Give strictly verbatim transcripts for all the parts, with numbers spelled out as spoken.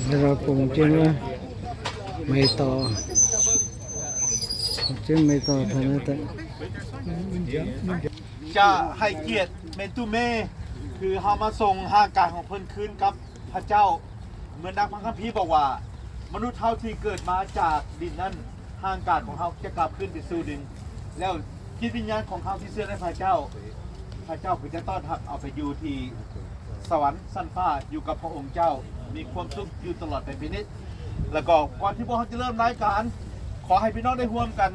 เดี๋ยวเราปรุงจิ้มไว้ไม่ต่อ จิ้มไม่ต่อเท่านั้นแต่ จะให้เกียรติเมนตูเม คือเฮามาส่งร่างกายของเพิ่นคืนกับพระเจ้า เหมือนดังพระคัมภีร์บอกว่า มนุษย์เฮาที่เกิดมาจากดินนั้นร่างกายของเฮาจะกลับคืนไปสู่ดิน แล้วจิตวิญญาณของเฮาที่เชื่อในพระเจ้า พระเจ้าก็จะต้อนรับเอาไปอยู่ที่สวรรค์ชั้นฟ้าอยู่กับพระองค์เจ้า มีความสุขอยู่ตลอดไปเป็นนิจ แล้วก็ก่อนที่พวกเราจะเริ่มรายการ ขอให้พี่น้องได้ร่วมกัน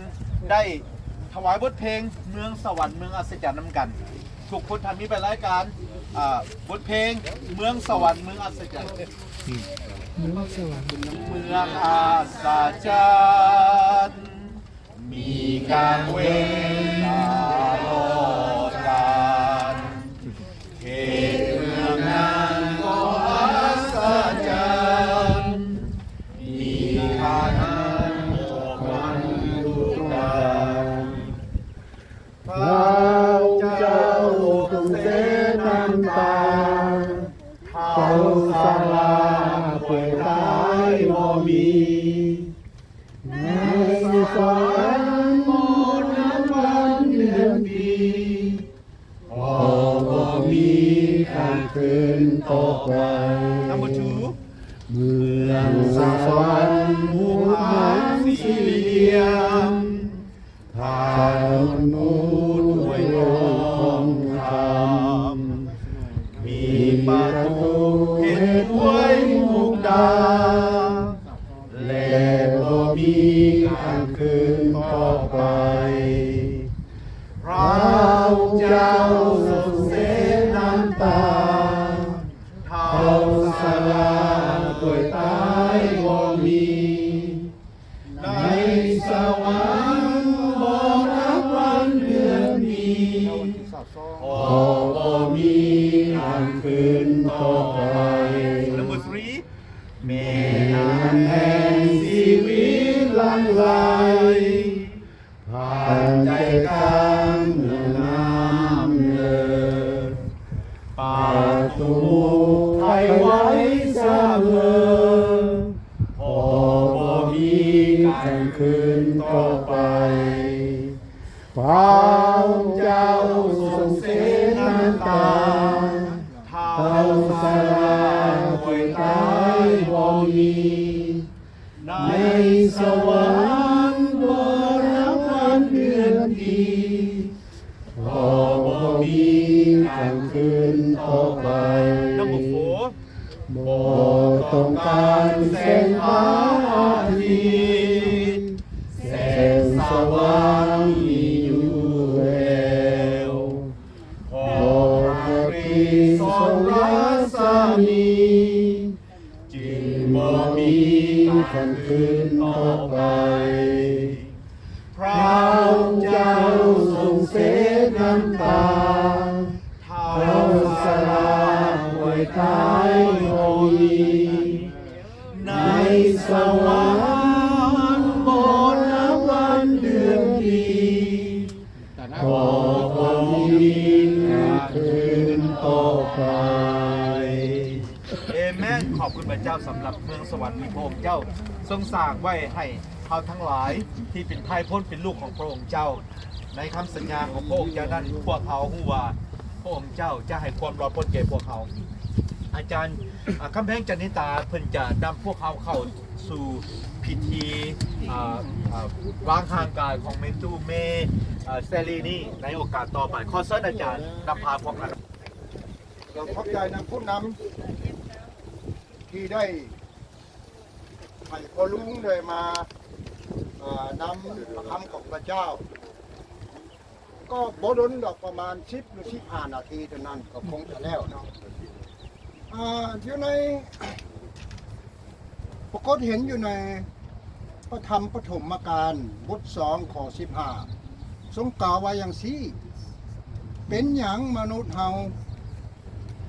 ได้ถวายบทเพลงเมืองสวรรค์เมืองอัศจรรย์นำกัน ทุกคนทำนี้ไปรายการอ่าบทเพลงเมืองสวรรค์เมืองอัศจรรย์ เมืองสวรรค์ เมืองอัศจรรย์ มีกลางเวงตลอดกาล เขตเมืองนั้นก็อัศจรรย์ มีทานน้ำตกมันทุกอย่าง พระเจ้าทรงเสดน้ำตา เขาสลาป่วยตายบ่มี ในสวรรค์บ่นับวันเดือนปี พอบ่มีข้างคืนต่อไป Number two เมืองสวรรค์มุกหางสี่เหลี่ยม ทางมูด้วยทองคำ มีประตูเพชรด้วยมุกดา และบ่มีข้างคืนต่อไป พระเจ้าทรงเสดน้ำตา เท่าสลาป่วยตายบ่มี ในสวรรค์บ่นับวันเดือนปี พอบ่มีข้างคืนต่อไป Number three แม่น้ำแห่งชีวิตหลั่งไหล ผ่านใจกลางเมืองน้ำเลิศ ประตูไขไว้เสมอ พอบ่มีกลางคืนต่อไป พระเจ้าทรงเสดน้ำตา เท่าสลาป่วยตายบ่มี ในสวรรค์บ่นับวันเดือนปี พอบ่มีกลางคืนต่อไป Number four บ่ต้องการแสงพระอาทิตย์ แสงสว่างมีอยู่แล้ว พอพระคริสต์ทรงรัศมี จึงบ่มีกลางคืนต่อไป พระเจ้าทรงเสดน้ำตา เท่าสลาป่วยตายบ่มี ในสวรรค์บ่นับวันเดือนปี ขอความดีคืนต่อไป เอเมน ขอบคุณพระเจ้าสำหรับเมืองสวรรค์ที่พระองค์เจ้าทรงสร้างไว้ให้เราทั้งหลายที่เป็นไพร่พลเป็นลูกของพระองค์เจ้า ในคำสัญญาของพระองค์เจ้านั้น พวกเขารู้ว่าพระองค์เจ้าจะให้ความรอดพ้นแก่พวกเขา อาจารย์อ่าคำแพงจันนิตาเพิ่นจะนำพวกเขาเข้าสู่พิธีอ่าอ่าวางห่างกายของเมตูเมอ่าแซลีนี่ในโอกาสต่อไป ขอเชิญอาจารย์นำพาพวกเรา ก็ขอบใจนำผู้นำที่ได้ให้พ่อลุงได้มาเอ่อนำพระคำของพระเจ้า ก็บ่ดนดอกประมาณสิบหรือสิบห้านาทีเท่านั้นก็คงจะแล้วเนาะอ่าอยู่ในปรากฏเห็นอยู่ในพระธรรมปฐมกาลบทสองข้อสิบห้าทรงกล่าวไว้อย่างนี้ เป็นหยังมนุษย์เฮา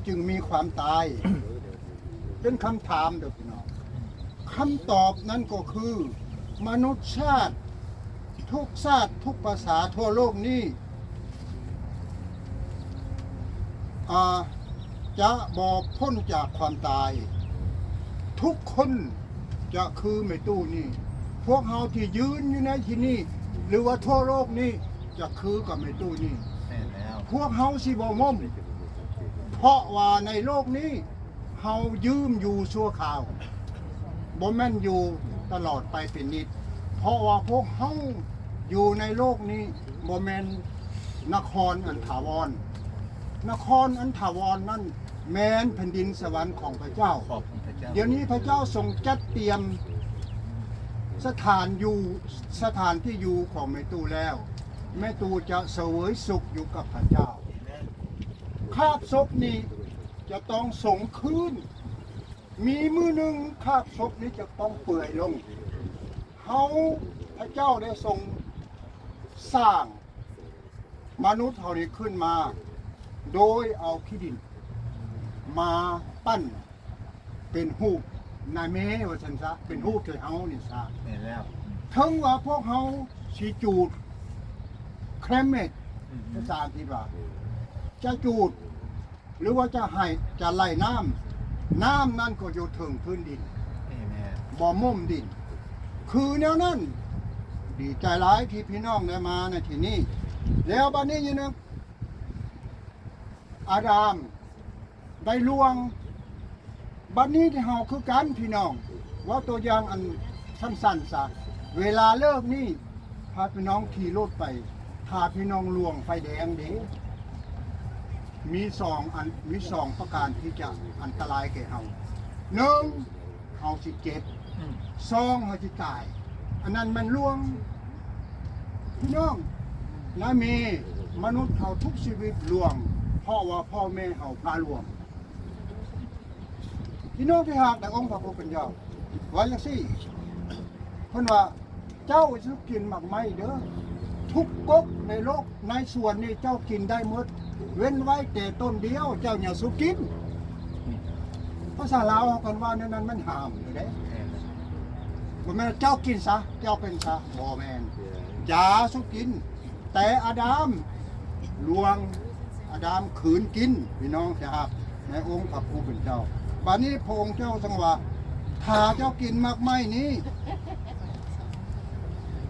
จึงมีความตาย เป็นคำถามเด้อพี่น้องคำตอบนั้นก็คือ มนุษย์ชาติ ทุกชาติทุกภาษาทั่วโลกนี้อ่าจะบ่พ้นจากความตาย ทุกคนจะคือแม่ตู้นี่ พวกเฮาที่ยืนอยู่ในที่นี่ หรือว่าทั่วโลกนี้จะคือกับแม่ตู้นี่ แม่นแล้ว พวกเฮาสิบ่ม่ม เพราะว่าในโลกนี้เฮายืมอยู่ชั่วคราว บ่แม่นอยู่ตลอดไปเป็นนิจ เพราะว่าพวกเฮาอยู่ในโลกนี้บ่แม่นนครอันถาวร นครอันถาวรนั่นแม่นแผ่นดินสวรรค์ของพระเจ้า ขอบคุณพระเจ้า เดี๋ยวนี้พระเจ้าทรงจัดเตรียมสถานอยู่ สถานที่อยู่ของแม่ตู้แล้ว แม่ตู้จะเสวยสุขอยู่กับพระเจ้า คราบศพนี้จะต้องสงคืน มีมื้อหนึ่งคราบศพนี้จะต้องเปื่อยลง เฮาพระเจ้าได้ทรงสร้างมนุษย์เฮานี้ขึ้นมา โดยเอาขี้ดิน มาปั้นเป็นรูปนายแม่ว่าซั่นซะ เป็นรูปที่เฮานี่ซะ แม่นแล้ว ถึงว่าพวกเฮาสิจูด cremate อืม ภาษาอังกฤษว่า จะจูด หรือว่าจะให้ จะไหลน้ำ น้ำนั่นก็อยู่ถึงพื้นดิน แม่น บ่ม่มดิน คือแนวนั้น ดีใจหลายที่พี่น้องได้มาในที่นี้ แล้วบัดนี้อยู่นะ อาดามได้ล่วง บัดนี้ที่เฮาคือกันพี่น้อง ว่าตัวอย่างอันสั้นๆซะ เวลาเลิกนี่ พาพี่น้องขี่รถไป ถ้าพี่น้องล่วงไฟแดงเด้ มีสองอัน มีสองประการที่จะอันตรายแก่เฮา หนึ่ง เฮาสิเจ็บ อืม สอง เฮาสิตาย อันนั้นมันล่วง พี่น้อง นะมีมนุษย์เฮาทุกชีวิตล่วง เพราะว่าพ่อแม่เฮาพาล่วง พี่น้องที่ฮักในองค์พระผู้เป็นเจ้า ว่าจังซี่ เพิ่นว่า เจ้าจะกินหมากไม้เด้อ ทุกกกในโลกในสวนนี่เจ้ากินได้หมด เว้นไว้แต่ต้นเดียว เจ้าอย่าสุกิน ภาษาลาวเฮากันว่าแนวนั้นมันห้ามอยู่เด้ บ่แม่นเจ้ากินซะ เจ้าเป็นซะ บ่แม่น อย่าสุกิน แต่อาดามล่วง อาดามขืนกิน พี่น้องที่ฮัก ในองค์พระผู้เป็นเจ้า บัดนี้พระองค์เจ้าทรงว่า ถ้าเจ้ากินหมากไม้นี้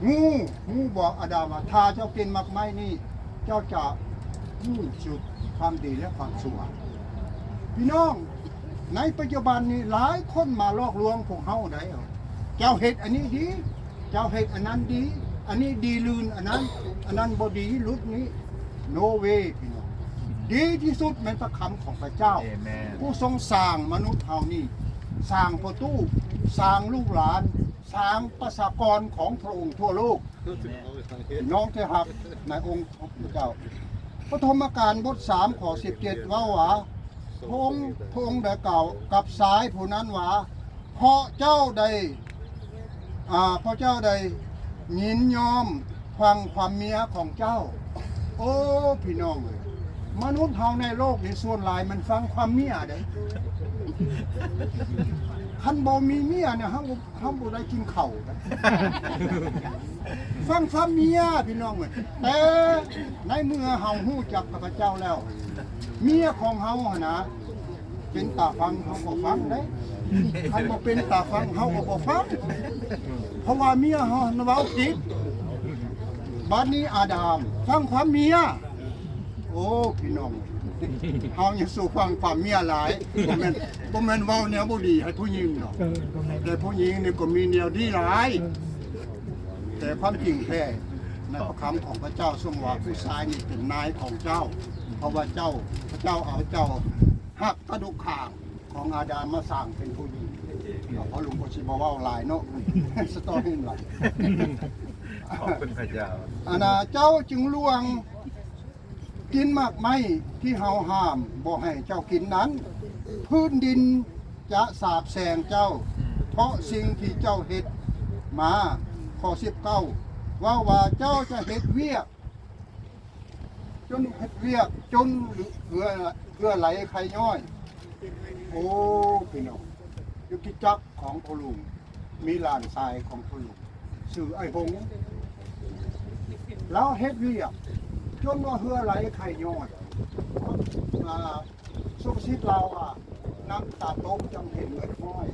งู งูบอกอาดามว่า ถ้าเจ้ากินหมากไม้นี้ เจ้าจะรู้จุดความดีและความชั่ว พี่น้อง ในปัจจุบันนี้หลายคนมาหลอกลวงพวกเฮาได้ เจ้าเฮ็ดอันนี้ดี เจ้าเฮ็ดอันนั้นดี อันนี้ดีลื่นอันนั้น อันนั้นบ่ดีหลุดนี้ no way พี่น้อง ดีที่สุดแม่นพระคำของพระเจ้า เอเมน ผู้ทรงสร้างมนุษย์เฮานี่ สร้างประตู สร้างลูกหลาน สร้างประชากรของพระองค์ทั่วโลก พี่น้องที่ฮักในองค์พระเจ้า ปฐมกาลบทสามข้อสิบเจ็ด เว้าว่า พระองค์ พระองค์ได้กล่าวกับชายผู้นั้นว่า เพราะเจ้าได้ อ่า เพราะเจ้าได้ยินยอมฟังความเมียของเจ้า โอ้ พี่น้องเอ้ย มนุษย์เฮาในโลกนี้ส่วนหลายมันฟังความเมียเด้ คันบ่มีเมียเนี่ย เฮา เฮาบ่ได้กินข้าวนะ ฟังความเมียพี่น้องเอ้ย แต่ในเมื่อเฮาฮู้จักพระเจ้าแล้ว เมียของเฮาหั่นนะ เป็นตาฟังเฮาก็ฟังเด้ คันบ่เป็นตาฟังเฮาก็บ่ฟัง เพราะว่าเมียเฮาหั่นเว้าผิด บัดนี้อาดามฟังความเมีย โอ้ พี่น้อง เฮาอย่าสู่ฟังความเมียหลาย บ่แม่น บ่แม่นเว้าแนวบ่ดีให้ผู้หญิงดอก เออก็ไม่ แต่ผู้หญิงนี่ก็มีแนวดีหลาย แต่ความจริงแท้ในพระคำของพระเจ้าทรงว่าผู้ชายนี่เป็นนายของเจ้า เพราะว่าเจ้า พระเจ้าเอาเจ้าหักกระดูกข้างของอาดามมาสร้างเป็นผู้หญิง เพราะหลวงพ่อสิบ่เว้าหลายเนาะ สตอรี่หลาย ขอบคุณพระเจ้า อันน่ะเจ้าจึงล่วงกินหมากไม้ที่เฮาห้ามบ่ให้เจ้ากินนั้น พื้นดินจะสาปแช่งเจ้า เพราะสิ่งที่เจ้าเฮ็ดมา ข้อสิบเก้า ว่าว่าเจ้าจะเฮ็ดเวียก จนเฮ็ดเวียกจนเหลือเหลือไหลไขย้อย โอ้ พี่น้อง อยู่กิจจักรของพ่อหลวง มีหลานชายของพ่อหลวง ชื่อไอ้หงส์ ลาวเฮ็ดเวียก จนว่าเหลือไหลไขย้อย อ่า สุภาษิตลาวว่า น้ำตาตกจั่งเห็นเงินห้อย